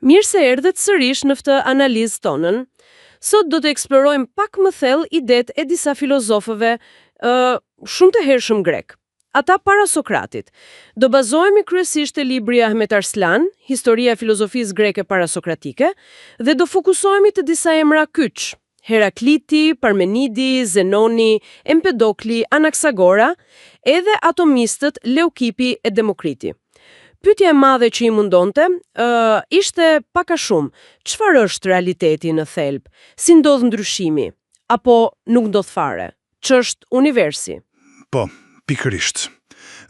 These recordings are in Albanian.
Mirë se erdhët sërish në këtë analizë tonën. Sot do të eksplorojmë pak më thellë idetë e disa filozofëve ë shumë të hershëm grek. Ata para Sokratit. Do bazohemi kryesisht te libri Ahmet Arslan, Historia e filozofisë greke parasokratike, dhe do fokusohemi te disa emra kyç. Herakliti, Parmenidi, Zenoni, Empedokli, Anaksagora, edhe atomistët Leukipi e Demokriti. Pyetja e madhe që i mundonte, ë ishte pak a shumë, çfarë është realiteti në thelb? Si ndodh ndryshimi? Apo nuk ndodh fare? Ç'është universi? Po, pikërisht.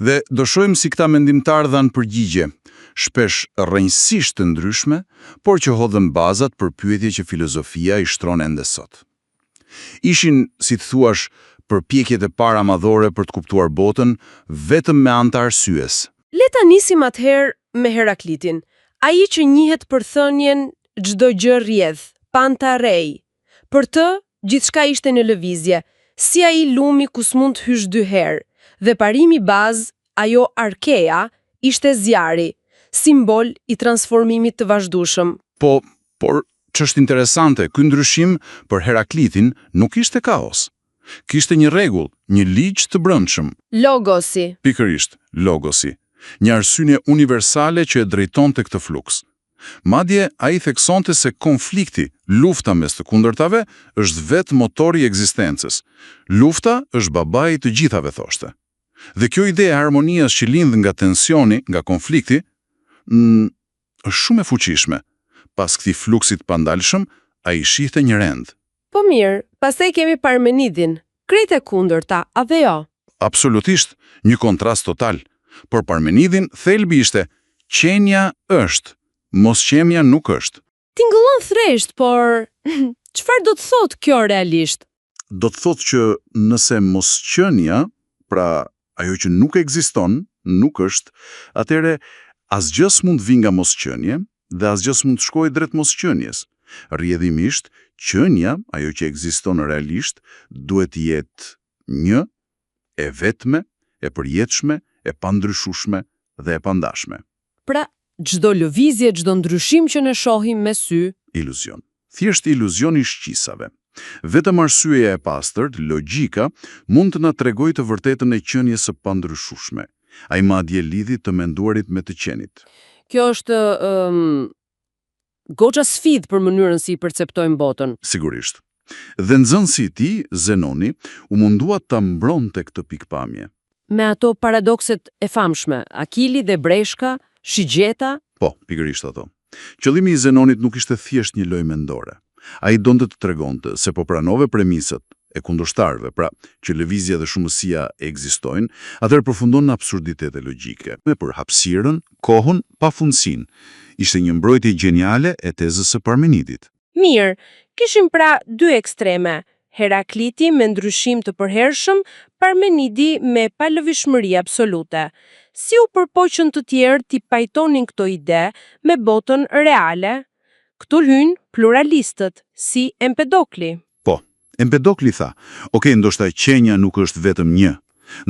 Dhe do shohim si këta mendimtarë dhanë përgjigje, shpesh rrënjësisht të ndryshme, por që hodhën bazat për pyetje që filozofia i shtron ende sot. Ishin, si të thuash, përpjekjet e para madhore për të kuptuar botën vetëm me anë të arsyes. Le ta nisim atëherë me Heraklitin, ai që njihet për thënien çdo gjë rrjedh, panta rei. Për të, gjithçka ishte në lëvizje, si ai lumi ku s'mund të hysh dy herë, dhe parimi bazë, ajo arkeja, ishte zjarri, simbol i transformimit të vazhdueshëm. Po, por ç'është interesante, ky ndryshim për Heraklitin nuk ishte kaos. Kishte një rregull, një ligj të brendshëm. Logosi. Pikërisht, logosi. Një arsye universale që e drejtonte këtë fluks. Madje, ai theksonte se konflikti, lufta mes të kundërtave, është vetë motori i ekzistencës. Lufta është babai i të gjithave, thoshte. Dhe kjo ide e harmonias që lind nga tensioni, nga konflikti, mm, është shumë e fuqishme. Pas këtij fluksit pandalshëm, ai shihte një rend. Po mirë, pastaj kemi Parmenidin. Krejt e kundërta, apo jo? Absolutisht, një kontrast total. Për Parmenidin, thelbi ishte qenia është, mosqenia nuk është. Tingëllon thjesht, por çfarë do të thotë kjo realisht? Do të thotë që nëse mosqenia, pra ajo që nuk ekziston, nuk është, atëherë asgjë s'mund të vijë nga mosqenie dhe asgjë s'mund të shkojë drejt mosqenies. Rrjedhimisht, qenia, ajo që ekziston realisht, duhet të jetë një, e vetme, e përjetshme, e pandryshueshme dhe e pandashme. Pra, çdo lëvizje, çdo ndryshim që ne shohim me sy, Iluzion. Thjesht iluzion i shqisave. Vetëm arsyeja e pastërt, logjika, mund të na tregojë të vërtetën e qenies së pandryshueshme. Ai madje lidhi të menduarit me të qenit. Kjo është um, goxha sfidë për mënyrën si i perceptojmë botën. Sigurisht. Dhe nxënësi i tij, Zenoni, u mundua ta mbronte këtë pikpamje. Me ato paradokset e famshme, Akili dhe Breshka, Shigjeta, Po, pikërisht ato. Qëllimi i Zenonit nuk ishte thjesht një lojë mendore. Ai donte të tregonte se po pranove premisat e kundërshtarëve, pra që lëvizja dhe shumësia ekzistojnë, atëherë përfundon në absurditete logjike. Për hapësirën, kohën, pafundësinë. Ishte një mbrojtje gjeniale e tezës së Parmenidit. Mirë, kishim pra dy ekstreme, Herakliti me ndryshim të përhershëm, Parmenidi me palëvishmëri absolute. Si u përpoqën të tjerë t'i pajtonin këto ide me botën reale? Këtu hyjnë pluralistët, si Empedokli. Po, Empedokli tha, ok, ndoshta qenia nuk është vetëm një,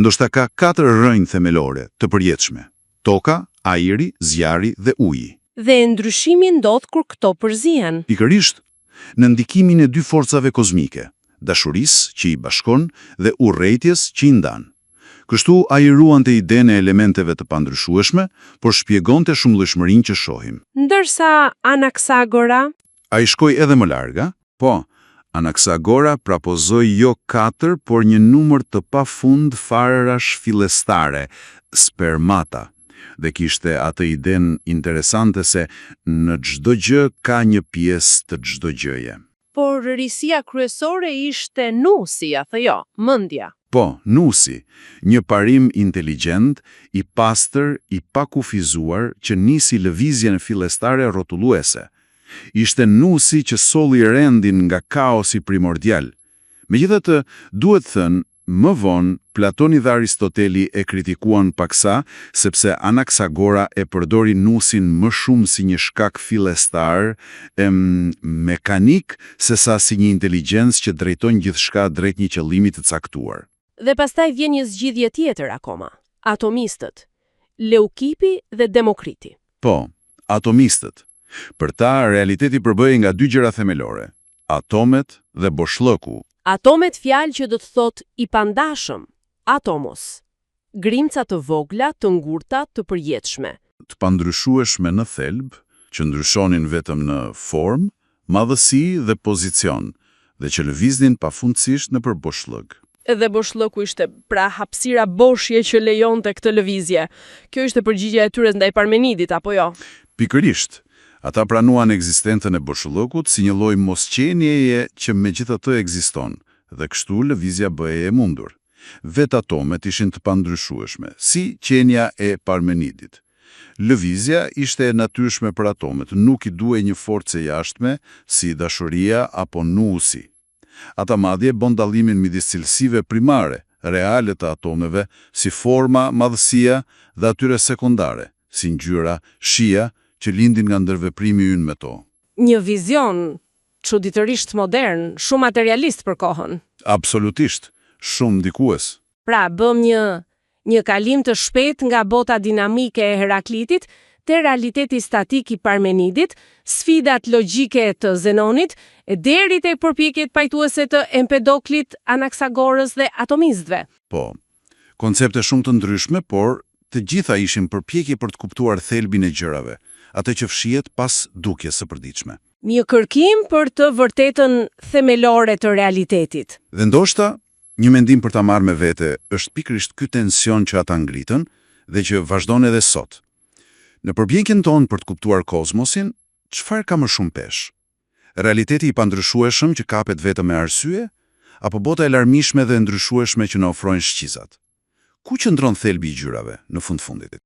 ndoshta ka katër rrënjë themelore, të përjetshme. Toka, ajri, zjarri dhe uji. Dhe ndryshimi ndodh kur këto përzihen. Pikërisht, në ndikimin e dy forcave kozmike, dashurisë që i bashkon dhe urrejtjes që i ndan. Kështu ai ruante idenë e elementeve të pandryshueshme, por shpjegonte shumëllojshmërinë që shohim. Ndërsa Anaksagora, Ai shkoi edhe më larg, a? Po, Anaksagora propozoi jo katër, por një numër të pafund farërash fillestare, spermata, dhe kishte atë idenë interesante se në çdo gjë ka një pjesë të çdo gjëje. Por risia kryesore ishte nusi, apo jo, mendja. Po, nusi, një parim inteligjent, i pastër, i pakufizuar, që nisi lëvizjen fillestare rrotulluese. Ishte nusi që solli rendin nga kaosi primordial. Megjithatë, duhet thënë, më vonë, Platoni dhe Aristoteli e kritikuan paksa, sepse Anaksagora e përdori nusin më shumë si një shkak fillestar, em, mekanik, sesa si një inteligjencë që drejton gjithçka drejt një qëllimi të caktuar. Dhe pastaj vjen një zgjidhje tjetër akoma, atomistët, Leukipi dhe Demokriti. Po, atomistët. Për ta, realiteti përbëhej nga dy gjëra themelore, atomet dhe boshllëku. Atomet fjalë që do të thotë i pandashëm, atomos. Grimca të vogla, të ngurta, të përjetshme. Të pandryshueshme në thelb, që ndryshonin vetëm në formë, madhësi dhe pozicion, dhe që lëviznin pafundësisht nëpër boshllëk. Edhe boshllëku ishte pra hapësira boshje që lejonte këtë lëvizje. Kjo ishte përgjigjja e tyre ndaj Parmenidit apo jo? Pikërisht, ata pranuan ekzistencën e boshllëkut si një lloj mosqenieje që megjithatë ekziston, dhe kështu lëvizja bëhej e mundur. Vetë atomet ishin të pandryshueshme, si qenia e Parmenidit. Lëvizja ishte e natyrshme për atomet, nuk i duhej një forcë e jashtme si dashuria apo nusi. Ata madje bën dallimin midis cilësive primare, reale të atomeve, si forma, madhësia dhe atyre sekondare, si ngjyra, shija, që lindin nga ndërveprimi ynë me to. Një vizion çuditërisht modern, shumë materialist për kohën. Absolutisht, shumë ndikues. Pra, bëm një një kalim të shpejt nga bota dinamike e Heraklitit te realiteti statik i Parmenidit, sfidat logjike të Zenonit, e deri te përpjekjet pajtuese të Empedoklit, Anaksagorës dhe atomistëve. Po, koncepte shumë të ndryshme, por të gjitha ishin përpjekje për të kuptuar thelbin e gjërave, atë që fshihet pas dukjes së përditshme. Një kërkim për të vërtetën themelore të realitetit. Dhe ndoshta, një mendim për ta marrë me vete është pikërisht ky tension që ata ngritën dhe që vazhdon edhe sot. Në përpjekjen tonë për të kuptuar kozmosin, çfarë ka më shumë peshë? Realiteti i pandryshueshëm që kapet vetëm me arsye, apo bota e larmishme dhe e ndryshueshme që na ofrojnë shqisat? Ku qëndron thelbi i gjërave në fund fundit?